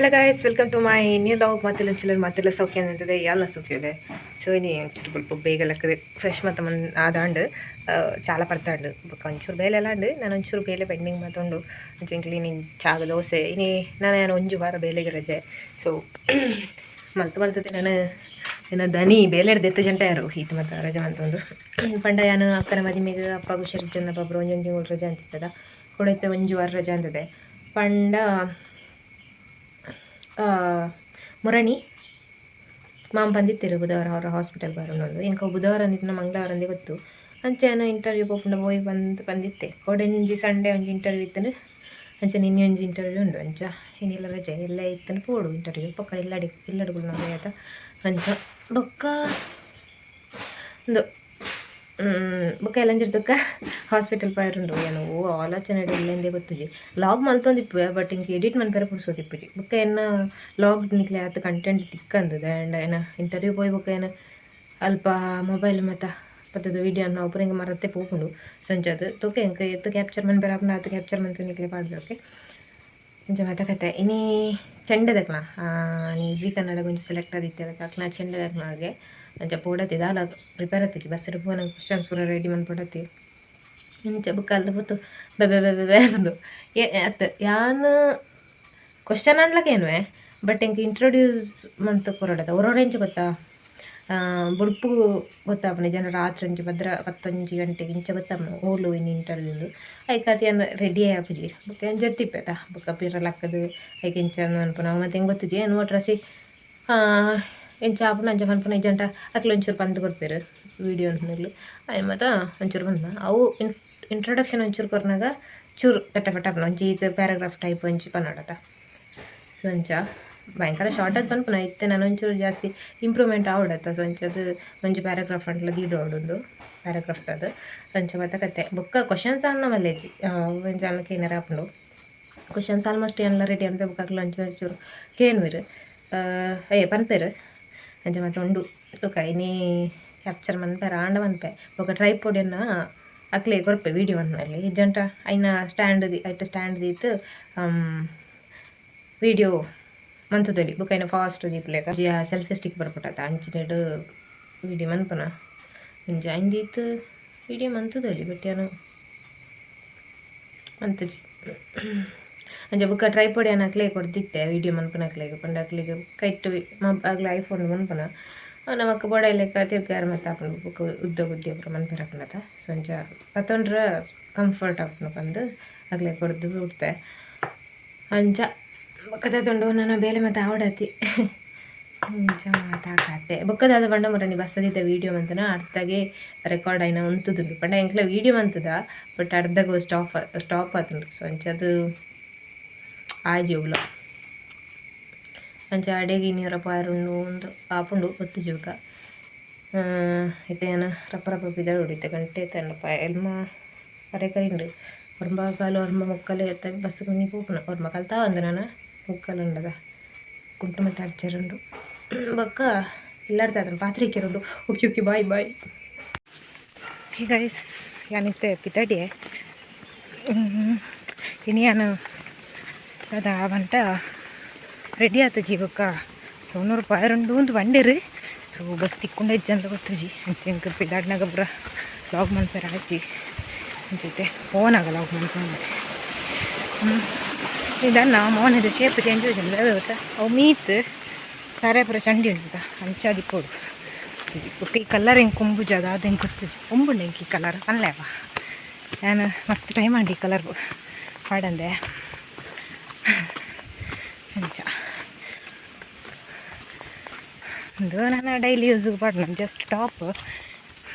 Hello guys, welcome to my new vlog. ಮಾತೆಲ್ಲ ಚಿಲ್ಲರ್ ಮಾತೆಲ್ಲ ಸೌಖ್ಯ ಅಂತದೆ, ಎಲ್ಲ ಸೌಖ್ಯ ಇದೆ. ಸೊ ಇನಿ ಒಂಚೂರು ಸ್ವಲ್ಪ ಬೇಗ ಲಕ್ಕದೆ ಫ್ರೆಶ್ ಮತ್ತು ಮನ್ ಆದಾಂಡ್ ಚಾಲ ಪಡ್ತಾಂಡು. ಬೊಕ್ಕ ಒಂಚೂರು ಬೇಲೆ ಎಲ್ಲ ಉಂಡು. ನಾನು ಒಂಚೂರು ಬೇಲೆ ಪೆಂಡಿಂಗ್ ಮಾತುಂಡು. ಒಂಚೂರು ಕ್ಲೀನಿಂಗ್, ಚಾಗ, ದೋಸೆ. ಇನಿ ನಾನು ನಾನು ಒಂಜಿ ವಾರ ಬೇಲೆಗೆ ರಜೆ. ಸೊ ಮಲ್ತು ಮಲ್ತದೆ ನಾನು ಏನ ದನಿ ಬೇಲೆ ದೆತ್ತು ಜಂಟ ಯಾರು ಈತ ಮತ್ತು ರಜೆ ಮಂತೊಂದು ಪಂಡ ಯಾನು ಅಕ್ಕನ ಮದಿಮೆಗೆ ಅಪ್ಪ ಹುಷಾರು ಜನ ಪಾಪ ಒಂಜೊಂದು ತಿಂಗಳು ರಜೆ ಅಂತಿತ್ತದ ಕೊಡೈತೆ, ಒಂಜಿ ವಾರ ರಜೆ ಅಂತದೆ. ಪಂಡ ಮುರಣಿ ಮಾಮ ಬಂದಿತ್ತಿರು ಬುಧವಾರ ಅವರ ಹಾಸ್ಪಿಟಲ್ ಬರೋಣೊಂದು. ಎಂಕ ಬುಧವಾರ ಅಂದಿತ್ತು, ಮಂಗಳವಾರ ಅಂದೇ ಗೊತ್ತು. ಅಂಚೆ ಇಂಟರ್ವ್ಯೂ ಪೋಪುಂಡ ಪೋಯಿ ಬಂದು ಬಂದಿತ್ತೆ. ಕೊಡೊಂಜಿ ಸಂಡೇ ಒಂಜಿ ಇಂಟರ್ವ್ಯೂ ಇತ್ತನು. ಅಂಚೆ ನಿನ್ನೆ ಒಂಜಿ ಇಂಟರ್ವ್ಯೂ ಉಂಡು. ಅಂಚ ಇನ್ನೆಲ್ಲ ರಜೆ ಎಲ್ಲ ಇತ್ತನು. ಪೋಡು ಇಂಟರ್ವ್ಯೂ ಪಕ್ಕ ಇಲ್ಲಡಿ ಇಲ್ಲಡುಗಳು ನಾವು ಆಯ್ತಾ. ಅಂಚ ಬೊಕ್ಕ ಒಂದು ಬೊಕ್ಕ ಎಲ್ಲಂಜಿರ್ತಕ್ಕ ಹಾಸ್ಪಿಟಲ್ ಪೋಯರುಂಡು. ಏನು ಓ ಆಲೋಚನೆ ಇಲ್ಲೆಂದೇ ಗೊತ್ತುಜಿ. ಲಾಗ್ ಮಲ್ತೊಂದಿಪ್ಪುವೆ, ಬಟ್ ಇಂಕ ಎಡಿಟ್ ಮನ್ಪೆರೆ ಪುರ್ಸೊತಿಪ್ಪುಜಿ. ಬೊಕ್ಕ ಎನ್ನ ಲಾಗ್ ನಿಕ್ಲೆ ಆತ್ ಕಂಟೆಂಟ್ ತಿಕ್ಕಂದದ. ಆ್ಯಂಡ್ ಏನ ಇಂಟರ್ವ್ಯೂ ಪೋಯಿ ಬೊಕ್ಕ ಏನ ಅಲ್ಪ ಮೊಬೈಲ್ ಮತ್ತ ಪತ್ತದ ವೀಡಿಯೋ ಅವು ಪೂರ ಎಂಕ್ ಮರತ್ತೆ ಪೋಪುಂಡು. ಸೊ ಅಂಚಾದ್ ತೂಕ, ಎಂಕ್ ಏತ್ ಕ್ಯಾಪ್ಚರ್ ಮನ್ಪೆರೆ ಆಪುಂಡು ಆತ್ ಕ್ಯಾಪ್ಚರ್ ಮಂತ್ ನಿಕ್ಲೆ ಪಾಡ್ವೆ, ಓಕೆ. ಅಂಚ ಮಾತ ಕತೆ. ಇನಿ ಚೆಂಡೆದಕ್ಲ ನೀ ಜೀ ಕನ್ನಡ ಒಂಜಿ ಸೆಲೆಕ್ಟ್ ಆದಿತ್ತೆರ್ ಅಕ್ಲ ಚೆಂಡೆದಕ್ಲಾಗೆ. ಅಂಚ ಪೋಡತಿ ದಾಲ ಪ್ರಿಪೇರ್ ಆತಿಜಿ. ಬಸ್ ಪೋನಗ ಕ್ವಶನ್ಸ್ ಪೂರ ರೆಡಿ ಮನ್ಪೊಡತಿ. ಇಂಚ ಬೊಕ್ಕ ಅಲ್ಪ ಪೊತು ಬೆ ಬೆ ಬೆ ಬೆ ಪಂಡು ಏ ಅತ್ ಯಾನ್ ಕ್ವಶನ್ ಅನ್ಲಕೇನುವೆ, ಬಟ್ ಎಂಕ್ ಇಂಟ್ರೊಡ್ಯೂಸ್ ಮಂತ್ ಕೊರೊಡತ. ಒರೊರ ಎಂಚ ಗೊತ್ತಾ, ಬೊಲ್ಪು ಗೊತ್ತಾಪುಂಡು ಜನ ರಾತ್ರಿ ಒಂಜಿ ಭದ್ರ ಪತ್ತೊಂಜಿ ಗಂಟೆಗೆ ಇಂಚ ಗೊತ್ತಾಪುಂಡು ಓಲು ಇನಿ ಇಂಟರ್ವ್ಯೂ. ಐಕಾತ್ ಯಾನ್ ರೆಡಿ ಆಪುಜಿ. ಬೊಕ್ಕ ಯಾನ್ ಜತ್ತಿಪ್ಪೆತ. ಬೊಕ್ಕ ಪಿರ ಲಕ್ಕದು ಐಕ್ ಎಂಚ ಮನ್ಪುನ ಅವು ಮತ್ತೆ ಎಂಕ್ ಗೊತ್ತುಜಿ. ಯಾನ್ ಒಟ್ರಾಸಿ ಎಂಚ ಆಪುಂಡು ಅಂಚ ಪನ್ಪುನ. ಇಜ್ಜಂಟ ಅಕ್ಲು ಒಂಚೂರು ಪಂದ್ ಕೊರ್ಪೆರ್ ವೀಡಿಯೋ ಉಂಟು. ಐನ್ ಮಾತ ಒಂಚೂರು ಪನ್ಪುನ. ಅವು ಇಂಟ್ರೊಡಕ್ಷನ್ ಒಂಚೂರು ಕೊರ್ನಾಗ ಚೂರು ಪೆಟ್ಟ ಪೆಟ್ಟ ಆಪುಂಡು. ಒಂಜಿ ಈತ್ ಪ್ಯಾರಾಗ್ರಾಫ್ ಟೈಪ್ ಒಂಜಿ ಪನೊಡತ. ಸೊ ಅಂಚ ಭಯಂಕರ ಶಾರ್ಟ್ ಆದ್ ಪನ್ಪುನ. ಇತ್ತೆ ನಾನು ಒಂಚೂರು ಜಾಸ್ತಿ ಇಂಪ್ರೂವ್ಮೆಂಟ್ ಆವಡತ್ತ. ಸೊ ಅಂಚದು ಒಂಜಿ ಪ್ಯಾರಾಗ್ರಾಫ್ ಅಂಟ್ಲ ದೀಡೊಡುಂದು ಪ್ಯಾರಾಗ್ರಾಫ್ ಅದು. ಅಂಚ ಮಾತ ಕತೆ. ಬೊಕ್ಕ ಕ್ವಶನ್ಸ್ ಅನ್ನ ಮಲ್ಲೆಜ್ಜಿ ಒಂಜಿ ಅನ್ನ ಕೇನರ ಆಪುಂಡು. ಕ್ವಶನ್ಸ್ ಆಲ್ಮೋಸ್ಟ್ ಎಲ್ಲ ರೆಡಿ ಅಂತ. ಬೊಕ್ಕ ಅಕ್ಲು ಒಂಚೂರು ಒಂಚೂರು ಕೇನ್ವೆರ್, ಅಯ್ಯ ಪನ್ಪೆರ್. ಅಂಚ ಮಾತ ಉಂಡು. ತೂಕ, ಇನಿ ಕ್ಯಾಪ್ಚರ್ ಮನ್ಪೆರ ಆಂಡ ಮನ್ಪೆ. ಬೊಕ್ಕ ಟ್ರೈಪೋಡಿಯನ್ನ ಅಕ್ಲೆ ಕೊರ್ಪೆ ವೀಡಿಯೋ ಮನ್ಪಲ್ಲಿ. ಇಜ್ಜಂಟ ಐನ ಸ್ಟ್ಯಾಂಡ್ ಐಟ ಸ್ಟ್ಯಾಂಡ್ ದೀತ್ ವೀಡಿಯೋ ಮಂತುದೊಲಿ. ಬೊಕ್ಕ ಐನ ಫಾಸ್ಟ್ ದೀಪುಲೆಕ ಸೆಲ್ಫಿ ಸ್ಟಿಕ್ ಬರ್ಪುಂಡತ, ಅಂಚಿನೆಡ್ ವೀಡಿಯೋ ಮನ್ಪುನ. ಒಂಜಿ ಐನ್ ದೀತ್ ವೀಡಿಯೋ ಮಂತುದೊಲಿ, ಬಟ್ ಯಾನ್ ಮಂತುಜಿ. ಅಂಚ ಬೊಕ್ಕ ಟ್ರೈಪೋಡ್ ಯಾನ್ ಅಕ್ಲೆ ಕೊರ್ದಿತ್ತೆ ವೀಡಿಯೋ ಮನ್ಪುನ ಅಕ್ಲೆಗ್. ಪಂಡ ಅಕ್ಲೆಗ್ ಕೈಟ್ ಅಕ್ಲೆ ಐಫೋನ್ ಮನ್ಪುನ ನಮಕ್ ಬೋಡಾಯಿ ತಿರ್ಗಾರ ಮತ್ತೆ ಆಪುಂಡು. ಬೊಕ್ಕ ಉದ್ದ ಉದ್ದ ಪೂರ ಮನ್ಪೆರೆ ಆಪುಂಡತ. ಸೊ ಅಂಚ ಪತೊಂಡ್ರ ಕಂಫರ್ಟ್ ಆಪುಂಡು ಪಂದ್ ಅಕ್ಲೆ ಕೊರ್ದು ಬುಡ್ತೆ. ಅಂಚ ಬೊಕ್ಕ ತಗೊಂಡು ನನ್ನ ಬೇಲೆ ಮತ್ತೆ ಆವಡತಿ. ಅಂಚ ಮಾತಾಕತ್ತೆ. ಬೊಕ್ಕ ದಾದ ಪಂಡ ಮುರನಿ ಬಸ್ಸದಿತ್ತ ವೀಡಿಯೋ ಮಂತನ ಅರ್ಧಗೆ ರೆಕಾರ್ಡ್ ಆಯ್ನ ಉಂತುದುಂಡು. ಪಂಡ ಎಂಕ್ಲ ವೀಡಿಯೋ ಮಂತದ, ಬಟ್ ಅರ್ಧಗ್ ಸ್ಟಾಪ್ ಸ್ಟಾಪ್ ಆತುಂಡು. ಸೊ ಅಂಚ ಅದು ಆಜಿ ಉಲ್ಲ. ಅಂಚ ಅಡೆಗೆ ಇನ್ನೂರ ಪೋಯರುಂಡು ಒಂದು ಆಪುಂಡು ಗೊತ್ತುಜಿ. ಬೊಕ್ಕ ಇತ್ತೆ ಯಾನ್ ರಪ್ಪ ರಪ್ಪ ಪಿದಡುಡು. ಇತ್ತೆ ಗಂಟೆ ಎತ್ತಂಡಪ್ಪ? ಎಲ್ಮ ಅರೆ ಕರಿಂಡು. ಒರ್ಂಬ ಕಾಲು ಒರ್ಂಬ ಮುಕ್ಕಲು ಎತ್ತ ಬಸ್ ಒಂಜಿ ಪೋಪುನ. ಒರ್ಂಬ ಕಾಲು ಅಂದ್ ನನ ಮುಕ್ಕಲು ಉಂಡದ ಕುಂಟು ಮತ್ತೆ ಅಡ್ಚರುಂಡು. ಬೊಕ್ಕ ಇಲ್ಲಡ್ತ ಅದನ್ನು ಪಾತ್ರೆ ಇಕ್ಕೆರುಂಡು. Okay okay, bye bye. Hey guys, ಯಾನಿತ್ತೆ ಪಿದಡಿಯೆ. ಇನಿ ಯಾನು ಅದ ಬಂಟ ರೆಡಿ ಆತುಜಿ. ಬೊಕ್ಕ ಸೋನೂರು ರೂಪಾಯಿ ಉಂದು ಬಂಡಿರು. ಸೊ ಬಸ್ ತಿಕ್ಕೊಂಡ ಇಜ್ಜಂತ ಗೊತ್ತುಜಿ. ಅಂಚ ಎಂಕ್ ಪಿದಾಡ್ನಾಗ ಪೂರ ಲಾಗ್ ಮನ್ಪೆರೆ ಆಜಿ. ಅಂಚೈತೆ ಫೋನಾಗ ಲಾಗ್ ಮನ್ಪೊಂದು. ಇದನ್ನ ಮೋನೆದ ಶೇಪ್ ಚೇಂಜ್ ಆಜುಂಡು ಗೊತ್ತಾ? ಅವು ಮೀತ್ ತರೆ ಪೂರ ಚಂಡಿ ಉಂಟು. ಅಂಚ ದಿಕ್ಕೊಡು. ಬೊಕ್ಕ ಈ ಕಲರ್ ಎಂಕ್ ಒಂಬುಜ ಅದು ಅದು ಎಂಕ್ ಗೊತ್ತುಜಿ. ಒಂಬುಂಡು ಎಂಕ್ ಈ ಕಲರ್ ಪನ್ಲೇವ. ಯಾನ್ ಮಸ್ತ್ ಟೈಮ್ ಆಂಡ್ ಈ ಕಲರ್ ಪಾಡಂದೆ. ಅಂಚ ಉಂದು ನಾನು ಡೈಲಿ ಯೂಸ್ಗೆ ಪಾಡುನ ಜಸ್ಟ್ ಟಾಪ್.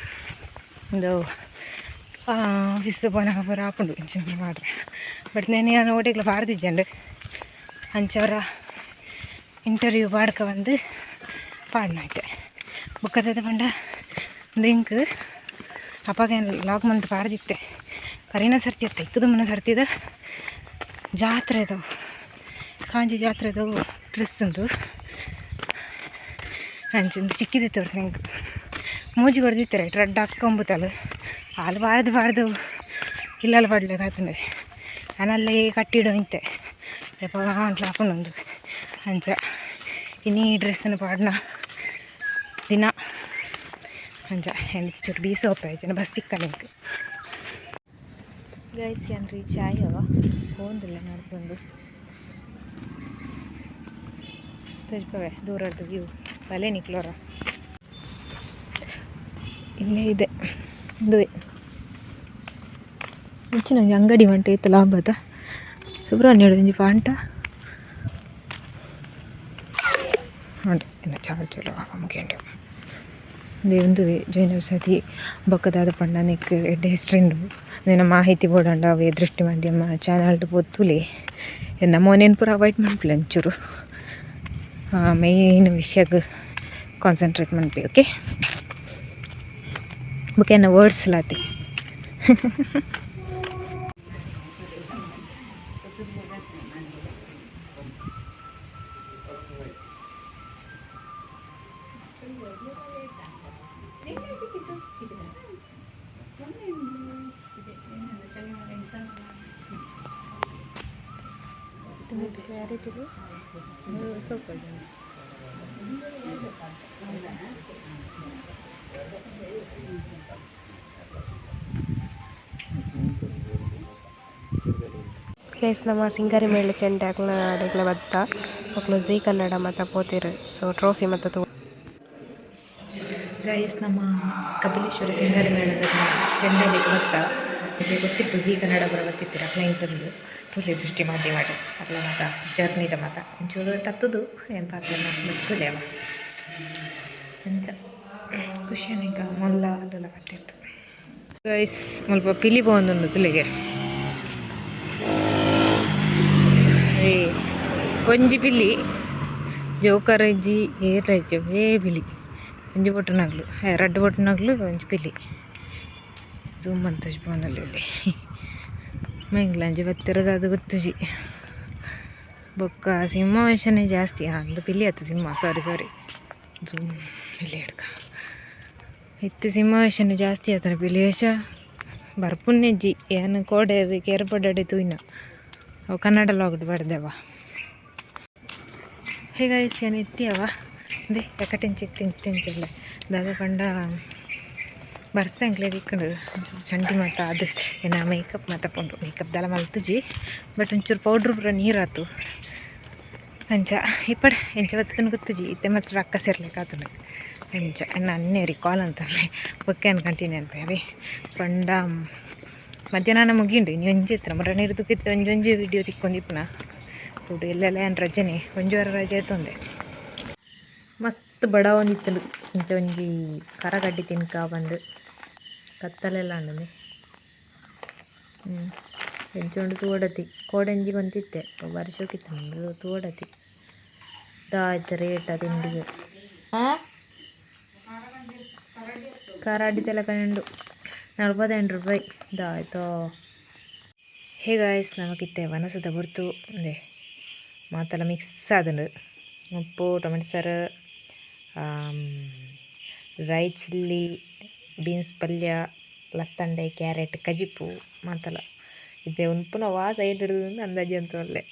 ಉಂದು ಆಫೀಸ್ ಪೋನಗ ಪೂರ ಆಪುಂಡು ಇಂಚಿನ ಪಾಡ್ರೆ. ಬಟ್ ನೇನೆ ಯಾನ್ ಓಡೆಗ್ಲ ಪಾಡ್ದಿಜ್ಜಂಡ್. ಅಂಚ ಅವರ ಇಂಟರ್ವ್ಯೂ ಪಾಡ್ಕ ಬಂದು ಪಾಡ್ನ ಇತ್ತೆ. ಬೊಕ್ಕ ದಾದ ಪಂಡ, ಉಂದು ಎಂಕ್ ಅಪಗ ಯಾನ್ ಲಾಗ್ ಮಲ್ತ್ ಪಾಡ್ದಿತ್ತೆ. ಕರಿನ ಸರ್ತಿ ಅತ್ತ, ಇಕ್ ದುಂಬುನ ಸರ್ತಿದ ಜಾತ್ರೆದವು, ಕಾಂಜಿ ಜಾತ್ರೆದವು ಡ್ರೆಸ್ ಉಂದು. ಅಂಚ ಉಂದು ಸಿಕ್ಕಿದಿತ್ತು ಎಂಕ್. ಮೂಜಿ ಕೊರ್ದಿತ್ತೆರ್ ರಡ್ಡ್ ಅಕ್ಕ ಒಂಬುತಲ್ ಆಲ್ ಬಾರ್ದು ಬಾರ್ದು ಇಲ್ಲಲ್ ಪಾಡ್ಲೆಕ ಆತುಂಡು. ಯಾನ್ ಅಲ್ಲೇ ಕಟ್ಟಿಡು ಇಂತೆ ಏಪ ಆಂಟ್ಲ ಆಪುಂಡು. ಉಂದು ಅಂಚ ಇನಿ ಡ್ರೆಸ್ಸನ್ನು ಪಾಡ್ನ ದಿನ ಅಂಚ ಎಂತ ಚೂರು ಬೀಸೋಪ ಜನ ಬಸ್ ಸಿಕ್ಕಲ್ಲ ಎಂಕ್. ಗೈಸ್ ಏನು ರೀಚ್ ಆಯವ ಹೋಂದಿಲ್ಲ ನಡ್ತೊಂದು ತೋಜ್ಪವೆ ದೂರದ್ದು ವ್ಯೂ ಬಲೆ ನಿಕ್ಲೋರ ಇಲ್ಲೇ ಇದೆ ಇದುವೆ ಮುಂಚಿನ ಒಂಜಿ ಅಂಗಡಿ ಮಂಟ ಇತ್ತು ಲಾಭದ ಸುಬ್ರಹ್ಮಣ್ಯ ಒಂಜಿ ಪಾಂಟ ಉಂಟು ಇನ್ನು ಚಾರ್ಜ್ ಮುಗಿಯುಂಡು. ಉಂದುವೆ ಜೈನ ಸತಿ ಬೊಕ್ಕದಾದ ಪಂಡ ನಿಕ್ ಎಡ್ಡೆ ಹಿಸ್ಟ್ರಿ ಉಂಡು. ನಿನ್ನ ಮಾಹಿತಿ ಬೋಡಂಡ ಅವೇ ದೃಷ್ಟಿ ಮಾಧ್ಯಮ ಚಾನಲ್ ಪೋತುಲೆ. ಎನ್ನ ಮೋನೆನ್ ಪೂರ ಅವಾಯ್ಡ್ ಮನ್ಪುಲೆ ಒಂಚೂರು ಮೇಯ್ನ್ ವಿಷಯಗ್ ಕಾನ್ಸಂಟ್ರೇಟ್ ಮನ್ಪಿ. ಓಕೆ, ಬೊಕ ಎನ್ನ ವರ್ಡ್ಸ್ ಲಾತಿ. ಗೈಸ್, ನಮ್ಮ ಸಿಂಗಾರಿ ಮೇಳ ಚೆಂಡೆ ಅಕ್ಲ್ನ ಅಡೆಗ್ಲ ಬತ್ತ ಅಕ್ಲು ಝೀ ಕನ್ನಡ ಮಾತ ಪೋತೆರ್. ಸೊ ಟ್ರೋಫಿ ಮಾತ ತೂ ಗೈಸ್, ನಮ್ಮ ಕಪಿಲೇಶ್ವರ ಸಿಂಗಾರಿ ಮೇಳದ ಚೆಂಡೆಲಿಗೆ ಬತ್ತ ನಿಮಗೆ ಗೊತ್ತಿತ್ತು, ಝೀ ಕನ್ನಡ ಬರ ಬತ್ತಿತ್ತೀರ ಕ್ಲೈಂಟ್ ಬಂದು ತೂಲೆ ದೃಷ್ಟಿ ಮಾಧ್ಯಮ ಅಕ್ಲ ಮಾತ ಜರ್ನಿದ ಮಾತ ಒಂಚೂರು ತತ್ತುದು ಏನು ಪಾತ್ರ ತೂಲೆ ಅವ. ಅಂಚ ಖುಷಿಯಾನಿಕ ಮೊಲ್ಲ ಅಲ್ಲೆಲ್ಲ ಬತ್ತಿರ್ತು. ಗೈಸ್, ಮುಲ್ಪ ಪಿಲಿ ಪೋವೊಂದುಂಡು ತುಲಿಗೆ. ಏ ಒಂಜಿ ಪಿಲಿ ಜೋಕರ್ ಇಜ್ಜಿ, ಏರ್ಲ ಇಜ್ಜಿ. ಏ ಪಿಲಿ ಒಂಜಿ ಬೊಟ್ಟುನಗ್ಲು, ರಡ್ಡ್ ಬೊಟ್ಟುನಗ್ಲು ಒಂಜಿ ಪಿಲಿ. ಝೂಮ್ ಅಂತ ಪೋನಲ್ಲಿ ಮೆಂಗ್ಲಂಜಿ ಬತ್ತಿರೋದು ಅದು ಗೊತ್ತುಜಿ. ಬೊಕ್ಕ ಸಿಂಹ ವೇಷನೇ ಜಾಸ್ತಿ. ಅಂದು ಪಿಲಿ ಆತು ಸಿಂಹ, ಸಾರಿ ಸಾರಿ, ಝೂಮ್ ಇಲ್ಲಿ ಹಿಡ್ಕ ಇತ್ತೆ. ಸಿಂಹ ವೇಷನೇ ಜಾಸ್ತಿ ಆತನ, ಪಿಲಿ ವೇಷ ಬರ್ಪುನೆಜ್ಜಿ. ಏನು ಕೋಡೆ ಕೇರ್ಪಡಡೆ ತೂಯಿನ ಅವು ಕನ್ನಡ ಲಾಗ್ಡ್ ಬಡ್ದೆವ. ಹೇ ಗೈಸ್, ಏನು ಎತ್ತಿಯವ ಅಂದೆ ಎಕಟೆಂಚಿ ತಿಂಚಲ್ಲ ದಾದ ಪಂಡ ಬರ್ಸ ಎಂಕ್ಲೆ ತಿಕ್ಕುಂಡು. ಚಂಡಿ ಮಾತ ಅದು ಏನ ಮೇಕಪ್ ಮಾತ ಪೋಂಡು. ಮೇಕಪ್ ದಾಲ ಮಲ್ತುಜಿ, ಬಟ್ ಒಂಚೂರು ಪೌಡ್ರ್ ಪೂರ ನೀರಾತು. ಅಂಚ ಇಪ್ಪಡೆ ಎಂಚ ಬತ್ತನ ಗೊತ್ತುಜಿ. ಇತ್ತೆ ಮಾತ್ರ ರಕ್ಕ ಸೇರ್ಲಿಕ್ಕೆ ಆತುಂಡು. ಅಂಚ ಎನ್ನ ಅನ್ನೇರಿ ಕಾಲ್ ಅಂತಾನೆ ಬೊಕ್ಕ ಕಂಟಿನ್ಯೂ ಅನ್ಪೆ. ಅವೇ ಪಂಡ ಮಧ್ಯಾಹ್ನ ಮುಗಿಂಡು ಇನ್ನು ಒಂಜಿ ಇತ್ತು ಮುರ ನೀರು ತುಕ್ಕಿತ್ತು. ಒಂಜೊಂಜಿ ವಿಡಿಯೋ ತಿಕ್ಕೊಂದಿಪ್ಪುನ ಫುಡ್ ಎಲ್ಲೆಲ್ಲ ಏನು ರಜೆನೆ, ಒಂಜಿ ವಾರ ರಜೆ ಆಯ್ತೊಂದೆ. ಮಸ್ತ್ ಬಡವೊಂದಿತ್ತುಂಡು. ಇಂಚ ಒಂಜಿ ಕರಗಡ್ಡಿ ತಿನ್ಕ ಬಂದು ಕತ್ತಲೆಲ್ಲ ಅಂಡನೆ. ಎಂಚ ಉಂಡು ತೂವಡತಿ. ಕೋಡಂಜಿ ಕೊಂತಿತ್ತೆ, ಬಾರಿ ಶೋಕಿತ್ತು ನಂದು ತೂವಡತಿ. ದಾಯ್ತು ರೇಟ ತಿಂಡಿಗೆ? ಹಾಂ, ಕರಾಡಿ ತಲೆ ಕಂಡು 48 ರೂಪಾಯಿ. ದಾಯ್ತೋ? ಹೇ ಗಾಯ್ಸ್, ನಮಕಿತ್ತೆ ವನಸದ ಬೊರ್ತು ಉಂದೆ ಮಾತೆಲ್ಲ ಮಿಕ್ಸ್ ಆದುಂಡು. ಉಪ್ಪು, ಟೊಮೆಟೊ ಸಾರು, ಡ್ರೈ ಚಿಲ್ಲಿ, ಬೀನ್ಸ್ ಪಲ್ಯ, ಲತ್ತಂಡೆ, ಕ್ಯಾರೆಟ್ ಕಜಿಪು ಮಾತಲ. ಇತ್ತೆ ಉನ್ಪುನ ವಾ ಸೈಡ್ ಹಿಡಿದು ಅಂದಾಜಿ ಅಂತ ಒಲ್ಲೆ.